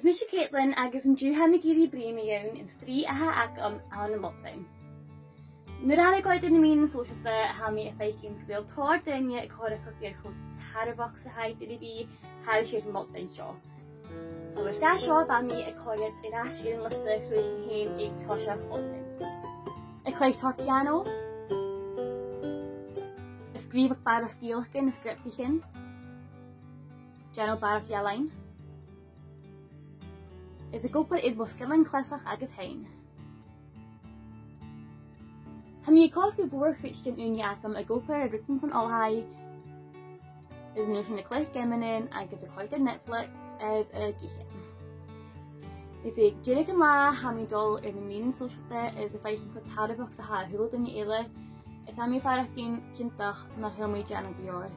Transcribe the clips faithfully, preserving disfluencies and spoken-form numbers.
Is mise Caitlin agus an-diugh tha mi ag iarraidh bruidhinn mu dheidhinn an strì a th' agam ann am Maldon. Nuair a tha mi a' coimhead air na meadhanan sòisealta, tha mi a' faicinn gu bheil tòrr dhaoine a' comharrachadh air cho tarbhach 's a tha iad air a bhith thairis air a' Mhaldon seo. So, air sgàth seo, bha mi a' coimhead air ais air an liosta a chruthaich mi fhìn aig toiseach Maldon. A' cluich tòrr piàno, a' sgrìobhadh barrachd sgeulachdan is sgriobtaichean, dèanamh barrachd ealain, is ag obair air mo sgilean cleasachd agus sheinn. Tha mi a' cosg a' mhòr-chuid den ùine agam ag obair air rudan san oilthigh, is an uair sin a' cluich geamannan agus a' coimhead air Netflix is ag ithe. Is aig deireadh an latha, tha mi a' dol air na meadhanan sòisealta is a' faicinn cho tarbhach 's a tha a h-uile duine eile, is tha mi a' faireachdainn ciontach nach eil mi a' dèanamh gu leòr.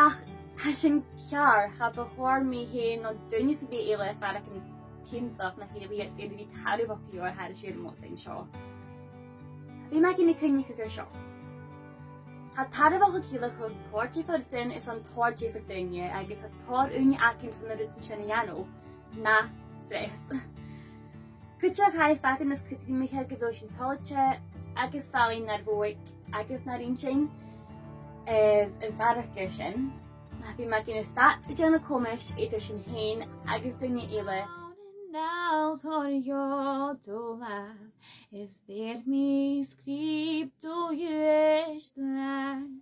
Ach tha sin ceàrr, cha bu chòir mi fhèin no duine sam bith eile a bhith a' faireachdainn ciontach nach eil iad air a bhith tarbhach gu leòr thairis air a' Mhaldon seo. Bidh mi a' cuimhneachadh air seo. Tha tarbhachd a' ciallachadh tòrr diofar rudan airson tòrr diofar daoine, agus tha tòrr ùine againn airson na rudan sin a dhèanamh, na stress. Cuideachd, tha e fada nas cudromaiche gu bheil sinn toilichte agus fallain nar bhodhaig agus nar inntinn, is a bharrachd air sin, nach bi mi ag iarraidh stad a' dèanamh comais eadar sinn fhèin agus daoine eile. Is bheir mi sgrìobadh dhuibh leat.